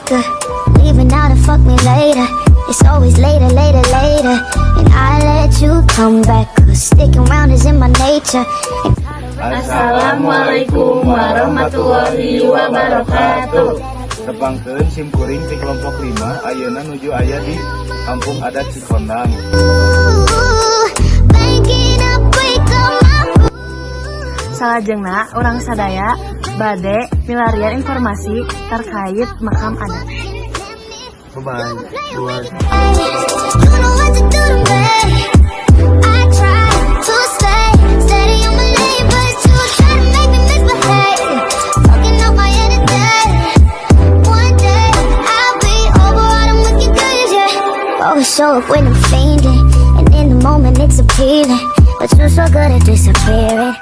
breaker. Leaving out and fuck me later. It's always later, later, later. And I let you come back, 'cause sticking around is in my nature. And Assalamualaikum warahmatullahi wabarakatuh. Tepangkeun sim kuring ti kelompok 5, ayeuna nuju aya di Kampung Adat Cikondang. Ooh, banking up, break up my Salajengna urang sadaya bade milarian informasi terkait makam adat. Bye bye. Dua. You know what to do to me. I try to stay steady on my lane, but you try to make me misbehave. Fucking up my energy. One day I'll be over all them wicked days, yeah. Always show up when I'm fainting, and in the moment it's appealing. But you're so good at disappearing.